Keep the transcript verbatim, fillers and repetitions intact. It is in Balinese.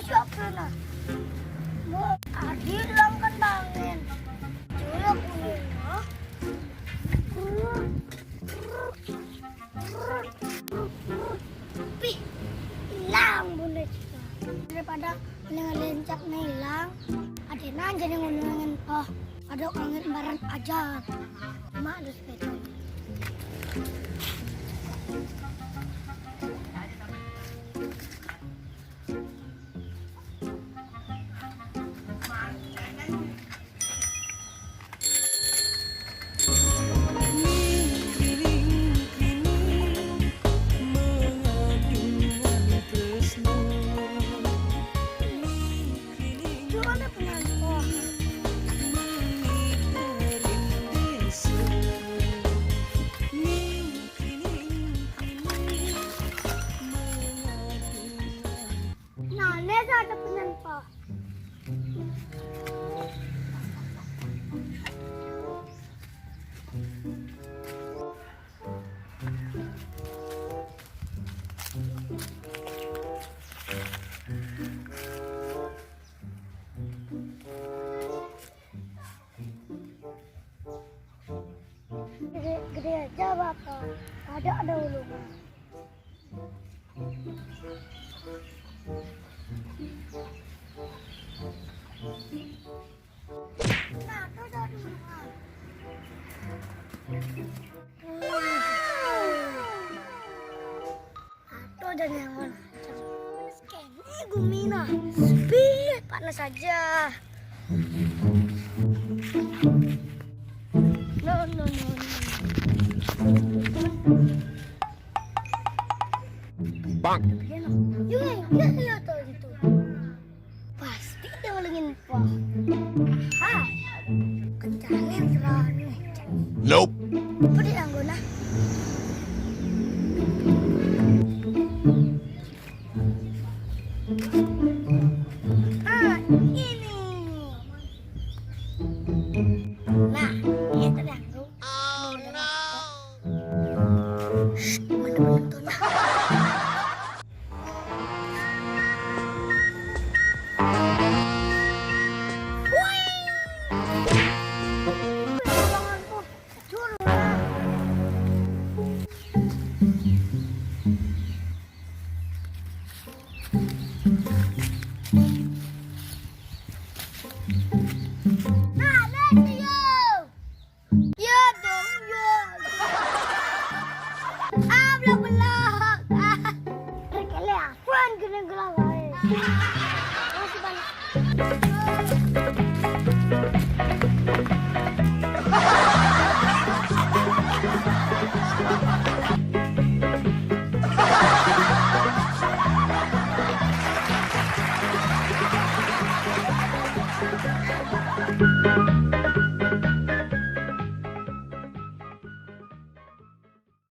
Siapa na? Mau adil lang kan bangin. Julak bunyi na. Pih, ilang bunyi. Daripada ninggalin cap na ilang, ada na aja nih ngomongin. Oh, ada angin baran aja. Mak ada sepeda. Nah, ini ada penyampah. Gede, gede aja, Bapak. Ada, ada ulungan. Nah, tuh ada ulungan. Atau ada yang mana? Panas kene gumina. Sepi, panas aja. No, no, no, no. Bang. Yuk, yuk, yuk, tuh gitu. Pasti dia ngelengin pos. Ha, kencangin serahnya. Nope. Apa dia yang guna? Ah, ini. Nah, ini terganggu. Oh, no. Shh, mana penontonnya? Ya dong, ya. Ah, belak-belak. Ah. Rekele afuan kena gelang ae.